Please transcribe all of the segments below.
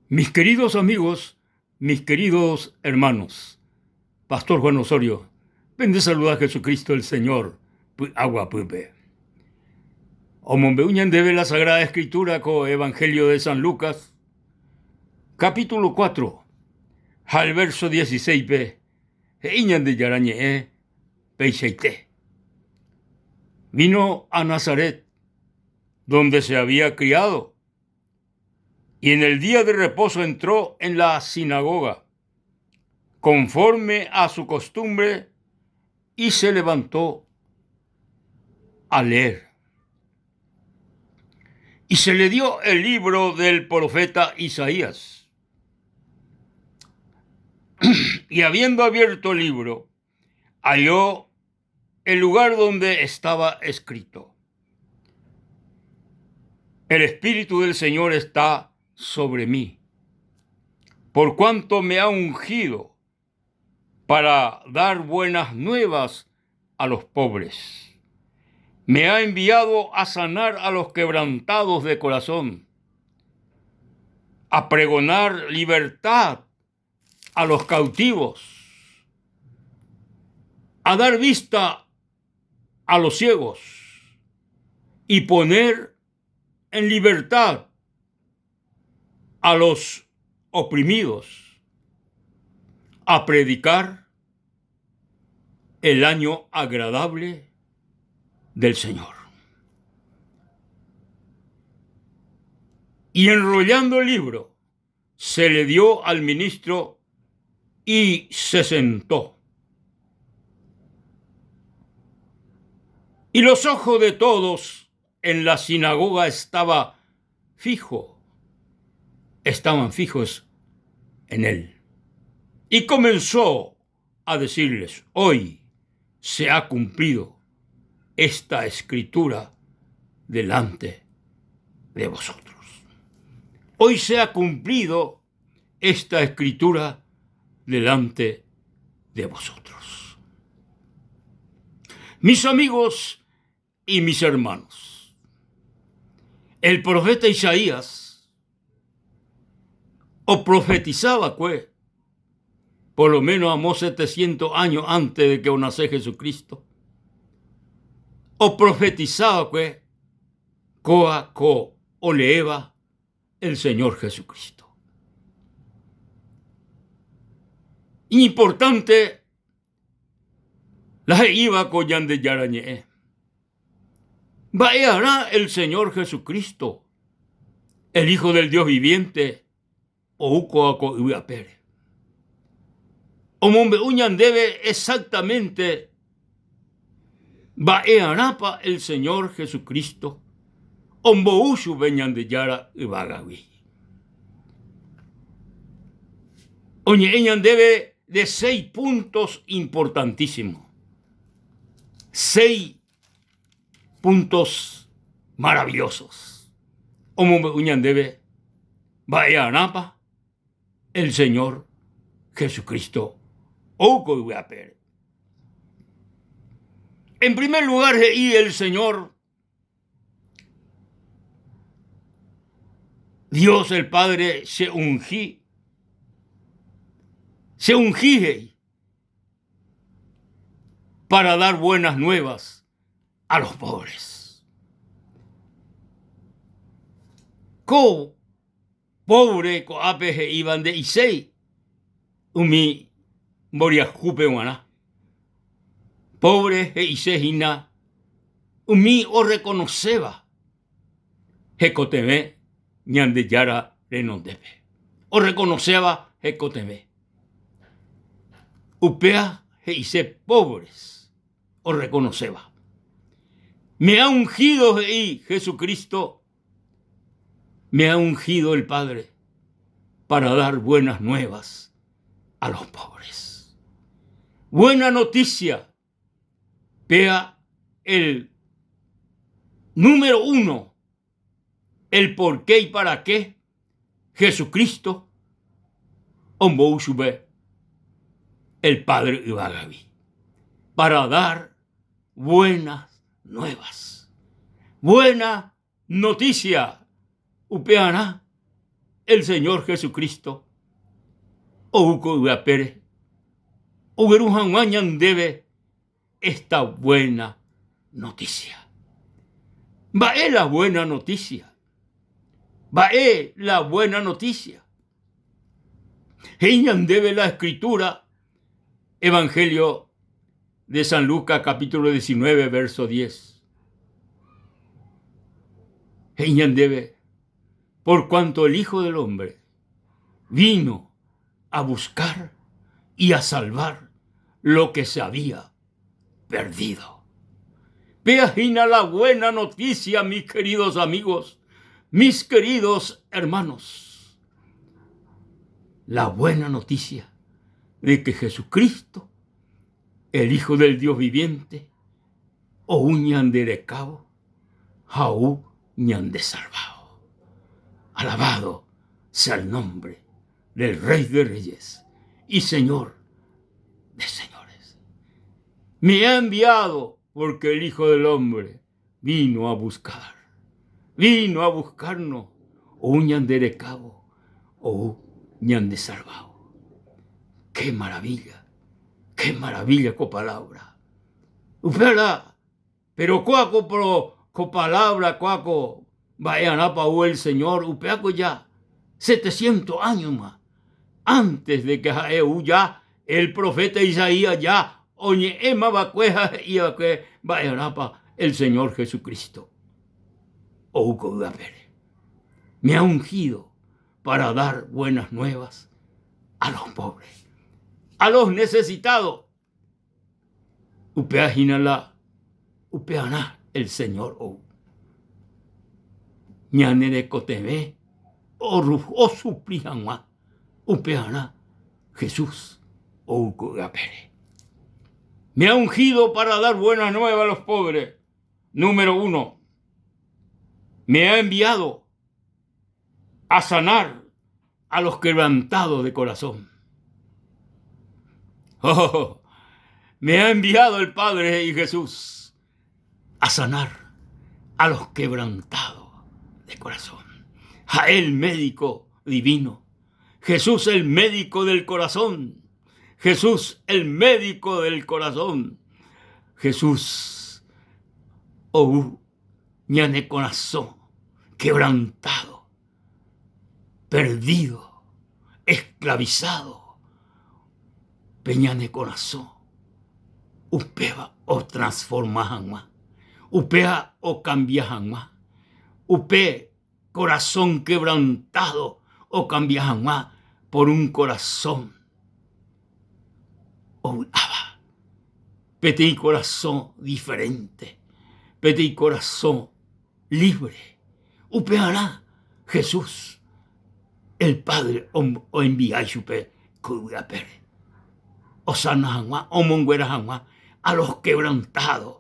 Mis queridos amigos, mis queridos hermanos, Pastor Juan Osorio, pende saluda Jesucristo el Señor py'aguapýpe. Omombe'u ñandéve la Sagrada Escritura ko Evangelio de San Lucas, capítulo 4, ha el verso 16-pe, he'i Ñandejára Ñe'ẽ peichaite. Vino a Nazaret, donde se había criado, y en el día de reposo entró en la sinagoga, conforme a su costumbre, y se levantó a leer. Y se le dio el libro del profeta Isaías. Y habiendo abierto el libro, halló el lugar donde estaba escrito. El Espíritu del Señor está sobre mí, por cuanto me ha ungido para dar buenas nuevas a los pobres. Me ha enviado a sanar a los quebrantados de corazón, a pregonar libertad a los cautivos, a dar vista a los ciegos y poner en libertad a los oprimidos, a predicar el año agradable del Señor. Y enrollando el libro, se le dio al ministro y se sentó. Y los ojos de todos en la sinagoga estaba fijo, estaban fijos en él. Y comenzó a decirles, hoy se ha cumplido esta escritura delante de vosotros. Hoy se ha cumplido esta escritura delante de vosotros. Mis amigos y mis hermanos, el profeta Isaías o profetizaba que por lo menos amó 700 años antes de que nace Jesucristo, o profetizaba que kóa ko oleéva el Señor Jesucristo. Iñimportánte la he'íva ko Ñandejára Ñe'ẽ. Mba'e'arã el Señor Jesucristo, el Hijo del Dios viviente, ou kóa ko yvy apére. Omombe'u ñandéve exactamente mba'e'arãpa el Señor Jesucristo ombou chupe Ñandejára yvágagui. Oñe'ẽ ñandéve de seis puntos importantísimos. Seis puntos maravillosos. Omombe'u ñandéve mba'e'arãpa el Señor Jesucristo ou ko yvy apére. En primer lugar he'i el Señor Dios el Padre che ungi, che ungi he'i para dar buenas nuevas a los pobres. Ko pobre ko'ápe he'íva nde'iséi umi mboriahúpe g̃uarã. Pobre he'ise hína umi orrekonoséva hekotevẽ Ñandejára renondépe. Orrekonoséva hekotevẽ. Upéva he'ise pobres orrekonoséva. Me ha ungido, he'i Jesucristo, me ha ungido el Padre para dar buenas nuevas a los pobres. Buena noticia, pea el número uno, el por qué y para qué Jesucristo ombou chupe el Padre yvágagui, para dar buenas nuevas. Buena noticia upearã. El Señor Jesucristo ou ko yvy apére ogueru hag̃ua ñandéve esta buena noticia. Mba'e la buena noticia? Mba'e la buena noticia? He'i ñandéve la escritura Evangelio de San Lucas capítulo 19 verso 10. He'i ñandéve, por cuanto el Hijo del Hombre vino a buscar y a salvar lo que se había perdido. Péa hína la buena noticia, mis queridos amigos, mis queridos hermanos. La buena noticia de que Jesucristo, el Hijo del Dios viviente, ou ñande rekávo ha ou ñande salvávo. Alabado sea el nombre del Rey de Reyes y Señor de Señores. Me ha enviado porque el Hijo del Hombre vino a buscar, vino a buscarnos ou ñande rekávo, ou ñande salvávo. Qué maravilla, qué maravilla ko palabra. Upéva Péro kóa ko ko palabra kóa ko mba'earãpa ou el Señor upéako ja setecientos áñoma antes de que ha'e ou ja el profeta Isaías ja oñe'ẽma va'ekue ha he'i va'ekue mba'earãpa el Señor Jesucristo ou ko yvy apére. Me ha ungido para dar buenas nuevas a los pobres, a los necesitados. Upéva hína la upearã el Señor ou. Ñane rekotevẽ osupli hag̃ua upearã Jesús ou ko yvapére. Me ha ungido para dar buenas nuevas a los pobres. Número uno, me ha enviado a sanar a los quebrantados de corazón. Oh, me ha enviado el Padre y Jesús a sanar a los quebrantados de corazón. A el médico divino. Jesús el médico del corazón. Jesús el médico del corazón. Jesús ou ñane korasõ quebrantado, perdido, esclavizado, pe ñane korasõ upéva otransforma hag̃ua, upéva okambia hag̃ua, upe korasõ quebrantado okambia hag̃ua por un korasõ ovy'áva, peteĩ korasõ diferente, peteĩ korasõ libre. Upearã Jesús, el Padre oenvia ichupe ko yvy apére, osana hag̃ua, omonguera hag̃ua a los quebrantados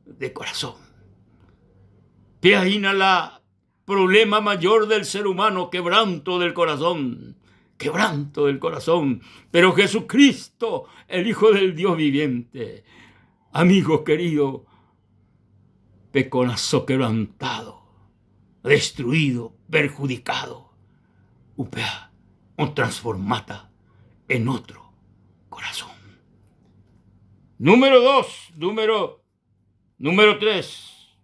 de corazón. Péa hína la Problema mayor del ser humano, quebranto del corazón, quebranto del corazón. Pero Jesucristo, el Hijo del Dios viviente, amigo querido, pe corazón quebrantado, destruido, perjudicado, upéva otransformáta en otro corazón. Número dos, número Número tres,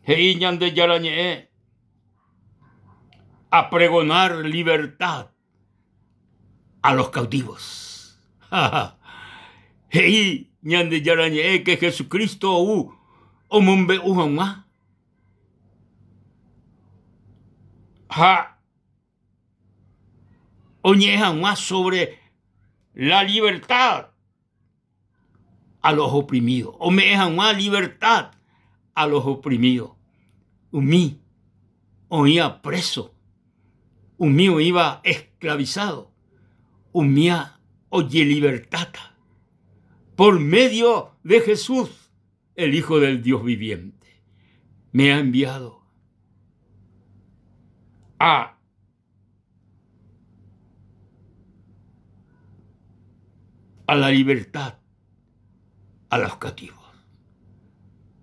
he'i Ñandejára Ñe'ẽ, a pregonar libertad a los cautivos. He'i Ñandejára Ñe'ẽ que Jesucristo ou omombe'u hag̃ua ha oñe'ẽ hag̃ua sobre la libertad a los oprimidos, ome'ẽ hag̃ua libertad a los oprimidos, umi oĩva preso, umi oĩva esclavizado, umía ojelibertáta por medio de Jesús, el Hijo del Dios viviente. Me ha enviado a a la libertad a los cautivos.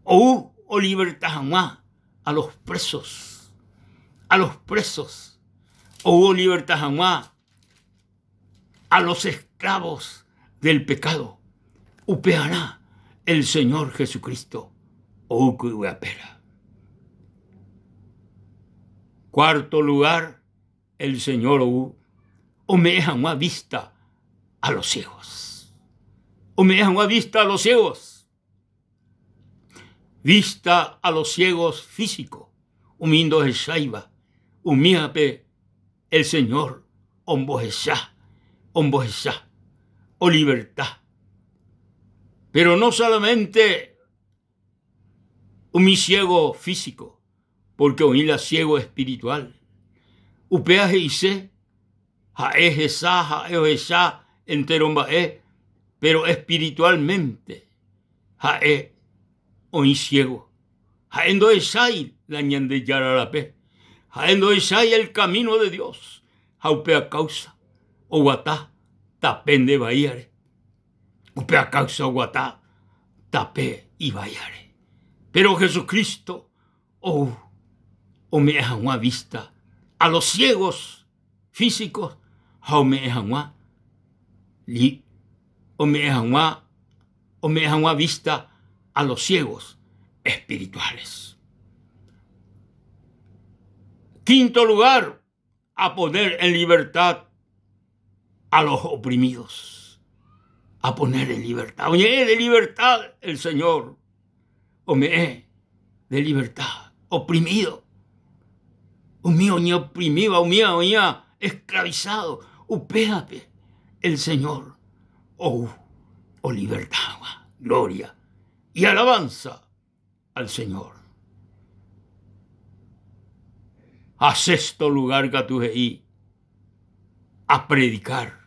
Ou oliberta hag̃ua a los presos, a los presos. Ou oliberta hag̃ua a los esclavos del pecado. Upearã el Señor Jesucristo ou ko yvy apéra. Cuarto lugar, el Señor ou ome'ẽ hag̃ua vista a los ciegos. Ome'ẽ hag̃ua vista a los ciegos. Vista a los ciegos físico, umi ndohecháiva, umívape el Señor ombohecha, ombohecha, oliberta. Pero no solamente umi ciego físico, porque oĩ la ciego espiritual. Upéva he'ise ha'e hesa, ha'e ohecha entero mba'e, pero espiritualmente ha'e oĩ ciego. Ha'e ndohechái la Ñandejára rape, ha'e ndohechái el camino de Dios, ha upéva causa oguata tape ndevaíare. Upéva causa oguata tape ivaíare. Pero Jesucristo ou ome'ẽ hag̃ua vista a los ciegos físicos ha ome'ẽ hag̃ua ome'ẽ hag̃ua ome'ẽ hag̃ua vista a los ciegos espirituales. Quinto lugar, a poner en libertad a los oprimidos. A poner en libertad. Oñe'ẽ de libertad el Señor. Ome'ẽ de libertad. Oprimido. Umi oñeoprimíva, umi oĩva esclavizado. Upévape el Señor ou olibertáva. Gloria y alabanza al Señor. Ha sexto lugar katu he'i a predicar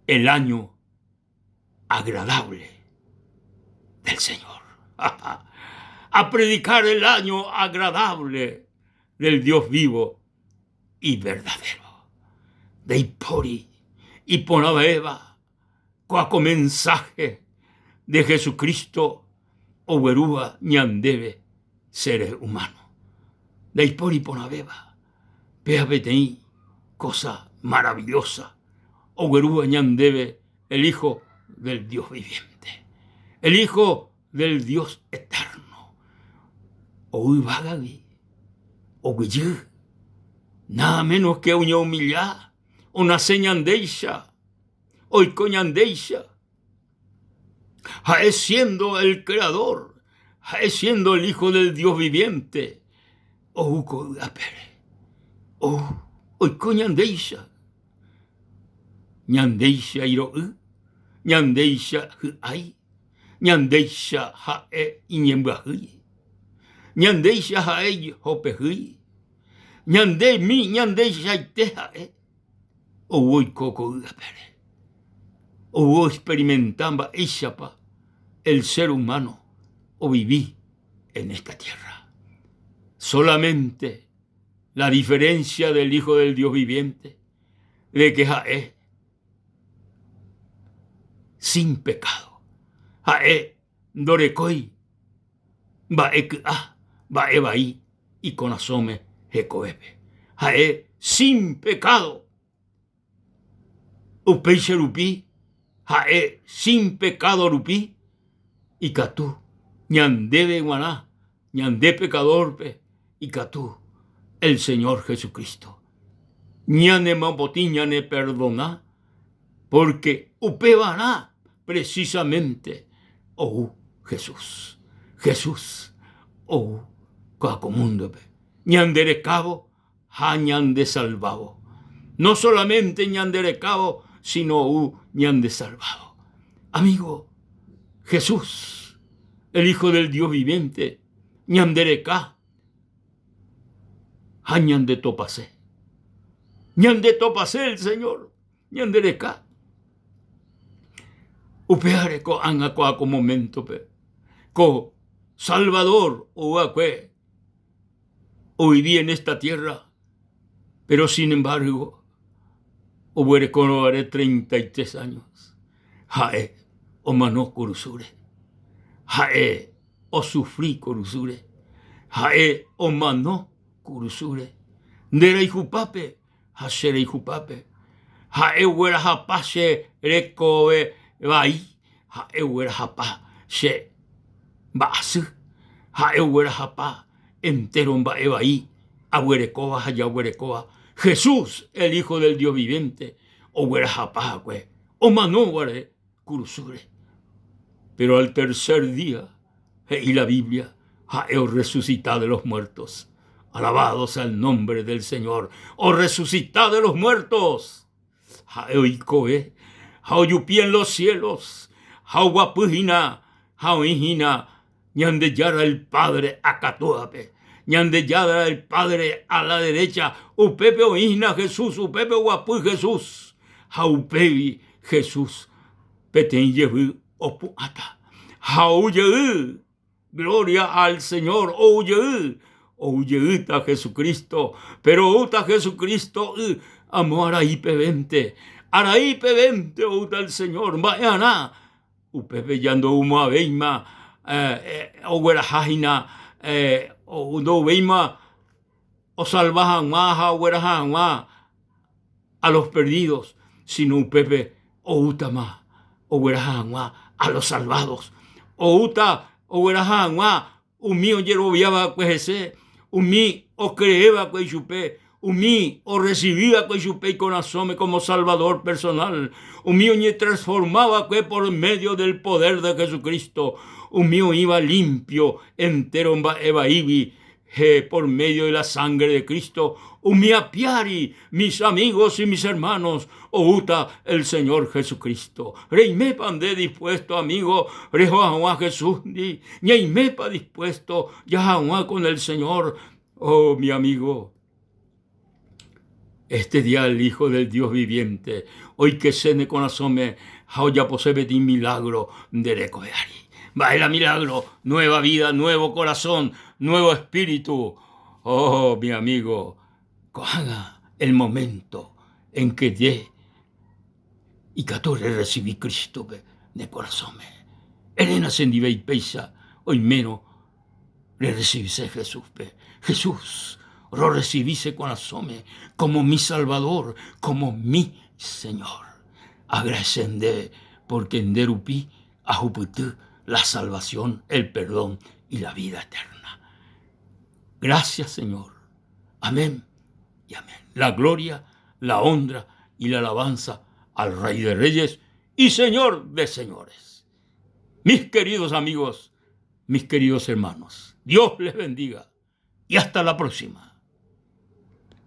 el año agradable del Señor. A predicar el año agradable del Dios vivo y verdadero. Ndaipóri iporãvéva Kóa ko mensaje de Jesucristo oguerúva ñandéve seres humanos. Ndaipóri iporãvéva, péva peteĩ cosa maravillosa oguerúva ñandéve el Hijo del Dios viviente, el Hijo del Dios eterno. Ou yvágagui, oguejy, nada menos que oñehumilla, onase ñandéicha, oiko ñandéicha. Ha'e siendo el Creador, ha'e siendo el Hijo del Dios viviente, ou ko yvy apére, ou oiko ñandéicha. Ñandéicha iro'y, ñandéicha hy'ái, ñandéicha ha'e iñembyahýi, ñandéicha ha'e hopehýi, ñandémi ñandeichaite ha'e. Ou oiko ko yvy apére. Ou oexperimenta mba'éichapa el ser humano ovivi en esta tierra. Solamente la diferencia del Hijo del Dios viviente de que ha'e sin pecado. Ha'e ndorekói mba'e ky'a, mba'e vai ikorasõme hekovépe. Ha'e sin pecado. Upéicha rupi ha'e sin pecado rupi ikatu ñandéve g̃uarã, ñande pecador-pe ikatu el Señor Jesucristo ñanemopotĩ, ñaneperdona, porque upevarã precisamente ou Jesús. Jesús ou kóa ko múndope ñanderekávo ha ñandesalvávo. No solamente ñanderekávo, sino ou ñandesalvávo. Amigo, Jesús, el Hijo del Dios viviente, ñandereka ha ñandetopase. Ñandetopase el Señor, ñandereka. Upévare ko'ág̃a ko'ã ko moméntope, ko Salvador ouakue ovivi en esta tierra, pero sin embargo oguerekórõ 33 años, ha'e omano kurusúre. Ha'e osufri kurusúre. Ha'e omano kurusúre. Nde rayhupápe. ha che rayhupápe. Ha'e oguerahapa che rekove vai, ha'e oguerahapa che mba'asy, ha'e oguerahapa entéro mba'e vai aguerekóva ha jaguerekóva. Jesús, el Hijo del Dios viviente, oguerahapa hague omano guare kurusúre. Pero al tercer día, he'i la Biblia, ha'e orresucita de los muertos. Alabado sea el nombre del Señor. Orresucita de los muertos. Ha'e oikove ha ojupi en los cielos ha oguapy hína ha oĩ hína Ñandejára el Padre akatúape. Ñandejára el Padre a la derecha, upépe oĩ hína Jesús, upépe oguapy Jesús. Ha upégui Jesús peteĩ jevy opu'ãta. Ha ou jey, gloria al Señor, ou jey, ou jeýta Jesucristo, pero oúta Jesucristo y amo arai pevénte, arai pevénte oúta el Señor, mba'earã Upépe ja ndoumo'ãvéima ogueraha hína ndouvéima osalva hag̃ua ha ogueraha hag̃ua a los perdidos, sino upépe oútama ogueraha hag̃ua a los salvados, oúta ogueraha hag̃ua umi ojerovia va'ekue hese, umi ocree va'ekue ichupe, umi orrecibi va'ekue ichupe ikorasõme como salvador personal, umi oñetransforma va'ekue por medio del poder de Jesucristo, umi oĩva limpio entero mba'e vaígui He, por medio de la sangre de Cristo, umi apiári, mis amigos y mis hermanos, oúta el Señor Jesucristo. Reimépa nde dispuesto, amigo, reho hag̃ua Jesúsndi? Ñaimépa dispuesto jaha hag̃ua con el Señor? Oh, mi amigo, este día el Hijo del Dios viviente oikese ne korasõme ha ojapose peteĩ milagro nde rekove ári. Mba'e la milagro? Nueva vida, nuevo corazón, nuevo espíritu. Oh, mi amigo, ko'ág̃a el momento en que nde ikatu rerresivi Crístope ne korasõme. Eréna chendive ipéicha oimérõ rerresivise Jesúspe. Jesús, rorresivi che korasõme como mi Salvador, como mi Señor. Agradece ndéve porque nde rupi ahupyty la salvación, el perdón y la vida eterna. Gracias, Señor. Amén y amén. La gloria, la honra y la alabanza al Rey de Reyes y Señor de Señores. Mis queridos amigos, mis queridos hermanos, Dios les bendiga y hasta la próxima.